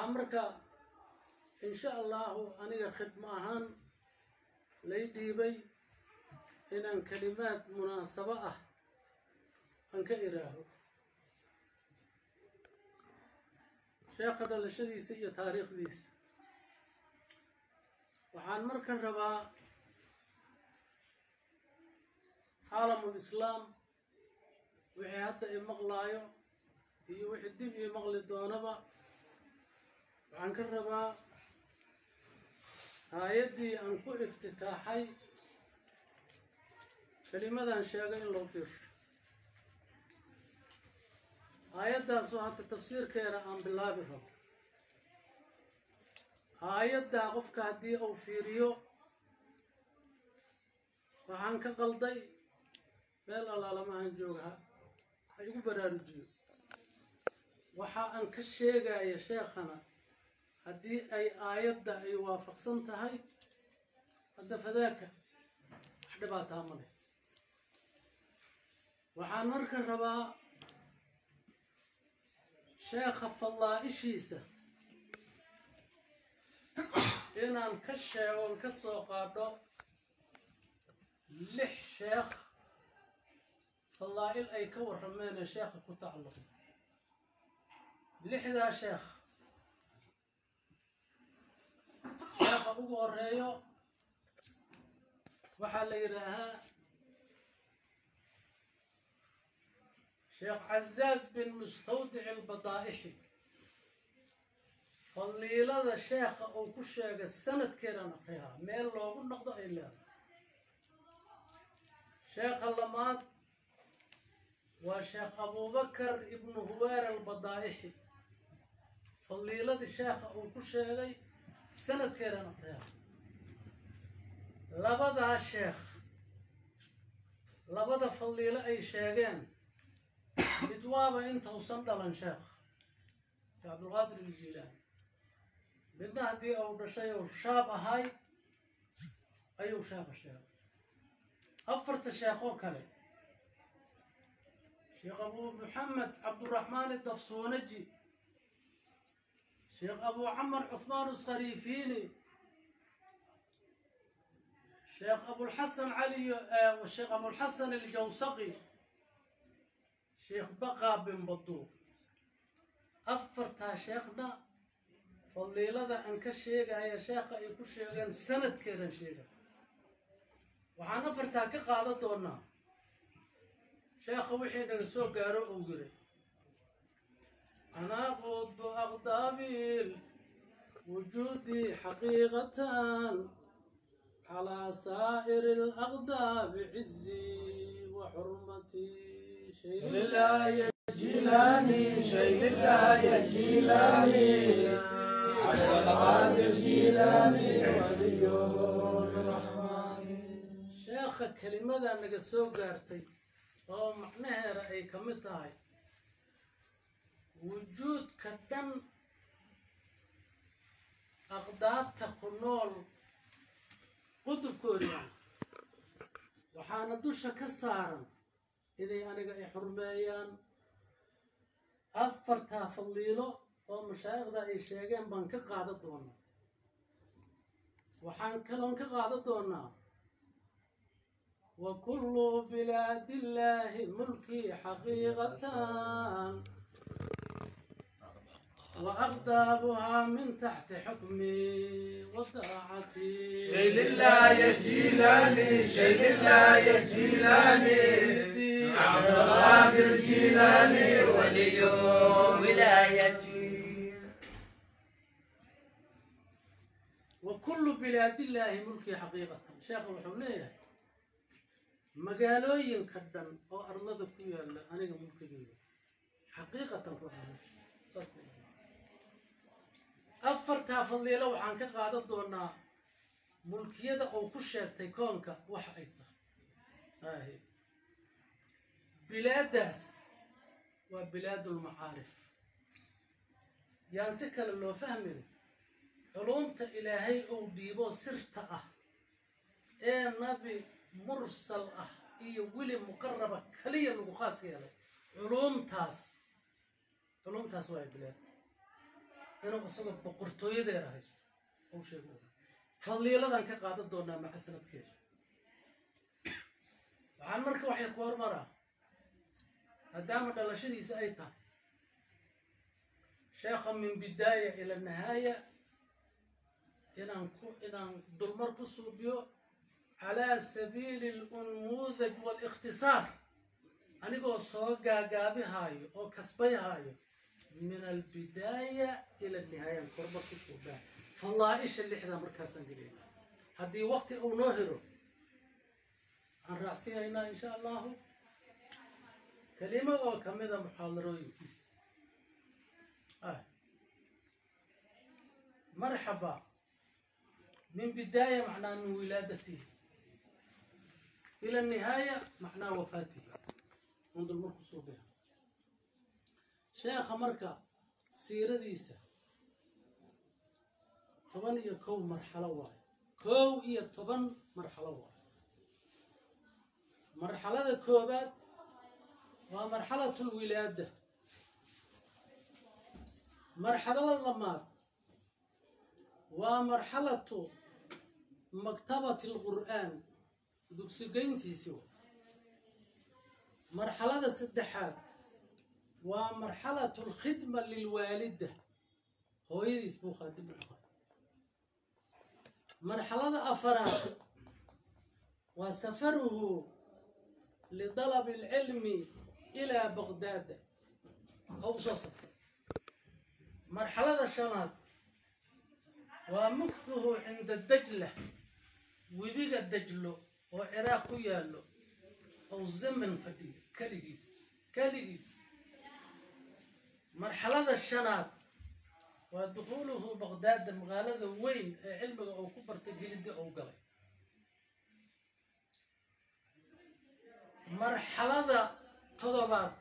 Waxaa marka insha Allahu aniga khidmo ahaan lay dhiibay inaan kalimaad munaasabo ah aan ka iraaho sheekha dhalashadiisa iyo taariikhdiisa. Waxaan marka rabaa caalamul islaam wixii hadda i maqlaayo iyo wixii dib ii maqli doonaba, waxaan ka rabaa aayaddii aan ku iftitaaxay kelimadan sheegay in loo fiirsho. Aayaddaasoo hadda tafsiirkeeda aan bilaabi rabo. Aayaddaa qofka haddii uu fiiriyo, waxaan ka qalday meel allaalamahan jooga ha igu baraarujiyo. Waxa aan ka sheegaya sheekhana haddii ay aayadda ay waafaqsan tahay, hadda fadaaka wax dhibaataa ma leh. Waxaan marka rabaa sheekha fadlaa-ishiisa inaan ka sheegon ka soo qaadho 6 sheekh fadaa'il ay ka warrameen ee sheekha ku tacalluq. 6daa sheekh, sheekha ugu horeeyo waxaa la yidhaahaa Sheekh Cazaaz bin Mustawdic Albadaa'ixi. Fadliilada sheekha uu ku sheegay sanadkeedaan akrihaa, meel loogu noqdo ay leedahay. Sheekha lamaad waa Sheekh Abubakar ibnu Huwaar Albadaa'ixi. Fadliiladii sheekha uu ku sheegay sanadkeedaan akrihaa. Labadaa sheekh labada fadliilo ay sheegeen, mid waaba intausan dhalan sheekh Cabdulqaadir Aljiilaani, midna haddii uu dhashay uu shaab ahay ayuu sheekha sheegay. 4ta sheekh oo kale, Sheekh Abu Maxamed Cabduraxmaan Dafsuunaji, Sheekh Abu Camar Cuthmaan Uskhariifiini, Sheekh Abulxasan Cali, Sheekh Abulxasan Aljawsaqi, Sheekh Baqa bin Baduur, 4taa sheekhna fadliilada aan ka sheegaya sheekha ay ku sheegeen sanadkeedan sheegay. Waxaan 4taa ka qaadan doonaa sheekha wixii naga soo gaaro uu yiri: anaa qudbu aqdaabil wujuudi xaqiiqatan calaa saa'iri alaqdaabi cizii wa xurmatii shay لله يا جيلاني، شيء لله يا جيلاني، عبد القادر جيلاني ولي الرحمن. Sheekha kelimadaa naga soo gaartay oo macnaheeda ay ka mid tahay wujuudka dhan aqdaabta ku nool qudubkoodii ah, waxaana dusha ka saaran inay aniga ay xurmeeyaan. 4taa fadliilo oo mashaayikhda ay sheegeen baan ka qaadan doonaa. Waxaan kaloon ka qaadan doonaa: wa kullu bilaadillaahi mulkii xaqiiqatan wa aqdaabuhaa min taxti xukmii wa daacatii. شيء لله يا جيلاني، شيء لله يا جيلاني، عبد القادر جيلاني ولي ولايتي. Wa kullu bilaadillaahi mulkii xaqiiqatan. Sheekha wuxuu leeyahay magaalooyinka dhan oo arlada ku yaalla aniga mulkigeyga xaqiiqatan ku saas bay. 4taa fadliilo waxaan ka qaadan doonaa mulkiyada uu ku sheegtay koonka waxa ay tahay. Bilaadaas waa bilaadulmacaarif, yaan si kale loo fahmin. Culumta Ilaahay uu dhiibo sirta ah ee nabi mursal ah iyo weli muqaraba kaliya lagu khaas yeelay, culumtaas waa bilaad. Inuu isagoo boqortooyadeeda haysto uu sheego, fadliiladan ka qaadan doonaa maca sanadkeeda. Waxaan marka waxay ku hormaraa, maadaama dhalashadiisa ay tahay sheekha min bidaaya ila nihaaya, inaan dulmar ku suubiyo calaa sabiili alunmuudaj waalikhtisaar, anigoo soo gaagaabihaayo oo kasbayhaayo min albidaaya ila nihaaya kormar ku suubaa fadaaisha lixda. Markaasaan gelayna, haddii waqti uu noo helo, waxaan raacsiinaynaa insha Allahu kelimo oo kamida muxaadarooyinkiis. Marxaba, min bidaaya macnaa min wilaadatihi ila nihaaya macnaa wafaatihi un dulmar ku suubiha sheekha. Marka siiradiisa 11 marxalo waayo, 11 marxalo waayo. Marxalada koobaad waa marxalatu lwilaada. Marxalada lamaad waa marxalatu maktabati alqur'aan, dugsigeyntiisii wa. Marxalada saddexaad waa marxalatu alkhidma lilwaalida, hooyadiis buu khaadim u ahaa. Marxalada afaraad waa safaruhu lidalabi alcilmi ilaa Baqdaada oo u soo safray. Marxalada shanaad waa mukthuhu cinda Dajla, webiga Dajlo oo Ciraaq ku yaallo ou zaman fadhiyo keligiis keligiis. Marxalada shanaad waa dukhuuluhu Baqdaada, magaalada weyn ee cilmiga uu ku bartay gelidda uu galay. Marxalada todobaad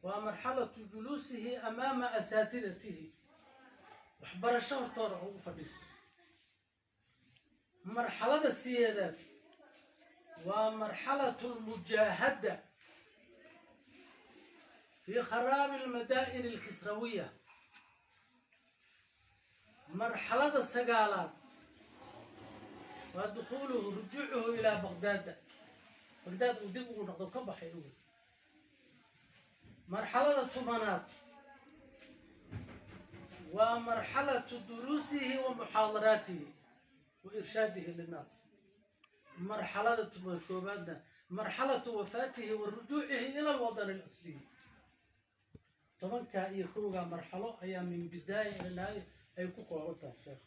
waa marxalatu juluusihi amaama asaatidatihi, waxbarasho hortooda oo u fadhiistay. Marxalada siyeedaad waa marxalatu lmujaahada fii kharaabi almadaa'in alkisrawiya. Marxalada sagaalaad waa dukhuuluhu, rujuucuhu ilaa Baqdaada, Baqdaad uu dib ugu noqdo, ka baxay ugu. Marxalada 10aad waa marxalatu duruusihi wa muxaadaraatihi wa irshaadihi linnaas. Marxalada 11aadna marxalatu wafaatihi wa rujuucihi ila alwadan alasliyi. 11-kaa marxalo ayaa min bidaaya ila nihaaya ay ku kooban tahay sheekh.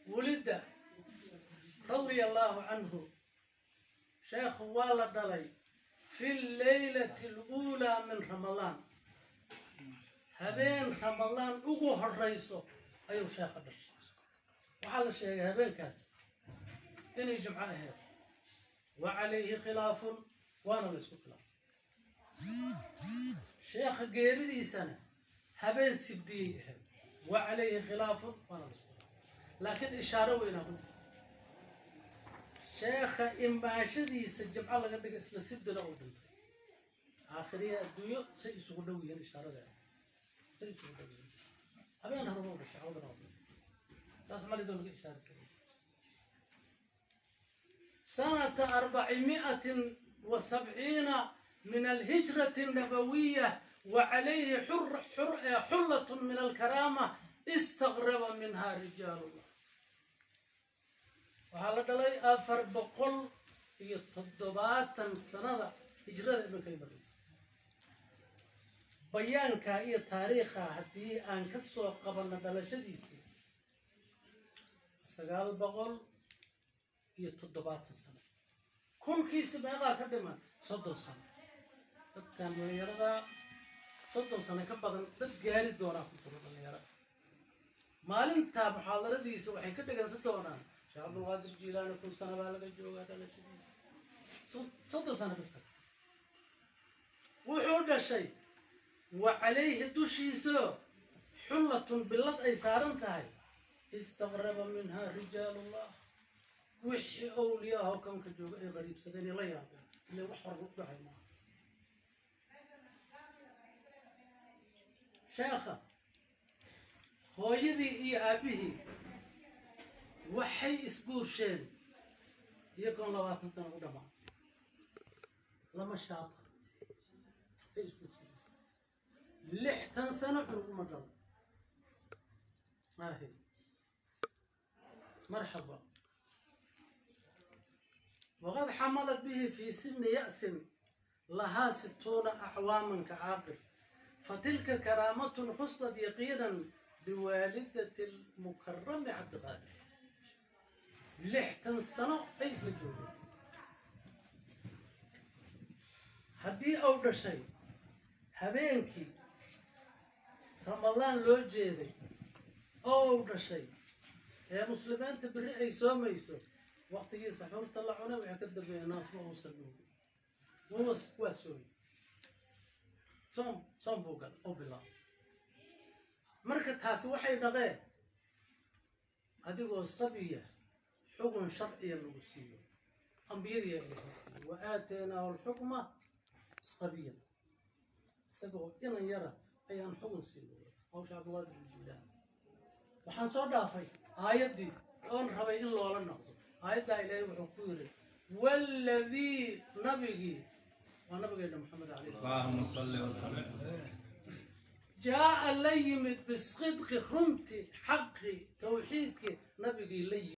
Wulida radia Allahu canhu, sheekhu waa la dhalay fi lleylati aluulaa min Ramadaan, habeen Ramadaan ugu horeyso ayuu sheekha dhashay. Waxaa la sheegay habeenkaas inay jimco ahayd, wa calayhi khilaafun, waana la isku khilaafay. Sheekha geeridiisana habeen sibdiyay ahayd, wa calayhi khilaafun, waana la isku khilaafay, laakiin ishaaro weynaa ku jirta sheekha imaashadiisa jimco laga dhigay isla sibdina uu dhintay. Aakhiriya adduunyo say isugu dhow yihiin, ishaaradeeda say isugu dhow yihiin. Habeen horeba u dhashay, cawdana waa dhintay, saas malidoo laga ishaari karay. Sanata 470 min alhijrati الnabawiya, وcalayhi xullat min alkaraama istaqraba minha rijaal ullah. Waxaa la dhalay 470 sanada hijrada imankay maraysa. Bayaanka iyo taariikha haddii aan ka soo qabanno dhalashadiisii, 970 sano, kunkiisi meeqaa ka dhiman? 30 sano. Dadkan dhalinyarada 30 sano ka badan dad gaari doonaa ku jiro dhalinyaro. Maalintaa muxaadaradiisa waxay ka dhegaysan doonaan Sheekh Cabdulqaadir Jiilaani, 1000 sano baa laga joogaa dhalashadiisa, 30 sano bas. Wuxuu dhashay wa calayhi, dushiiso xullatun, billad ay saaran tahay, istaqraba minha rijaalullah, wixii owliyaahoo kownka jooga ay qariibsadeen la yaabeen, ile wax hor u dhacay maaha. Sheekha hooyadii iyo aabihii waxay isguursheen iyagoon 20 sano u dhamaan, lama shaaba ay isguursadeen, 60 sano cunug uma dhalo. Maahi marxaba. Waqad xamalat bihi fii sini ya'sin lahaa 60 acwaaman kacaaqil, fatilka karaamatun xusnad yaqiinan biwaalidati lmukarami Cabdiqaadir. 60 sano ay isla joogeen. Haddii uu dhashay habeenkii Ramadaan loo jeeday oo uu dhashay ee muslimiinta berri ay soomayso, waqtigii saxuurta la cunay waxay ka dambeeyeen naasma uusan nuugin, waa soomay, soom buu gal oo bilaabay. Marka taasi waxay dhaqeen adigoo sabiya xugun sharciya lagu siiyo, ambiyadiyaa Ilaahay siiyo, wa aataynaahu alxukma sabiyan, isagoo inan yara ayaan xugun siinay hawsha Cabdiqaadir Aljiilaani. Waxaan soo dhaafay aayaddii oon rabay in loola noqdo. Aayaddaa Ilaahay wuxuu ku yiri waladii nabigii waa nabigeena Maxamed alayhi salaam, اللهم صل وسلم، jaa'a la yimid bisidqi, runti, xaqi, tawxiidkii nabigii la yimid.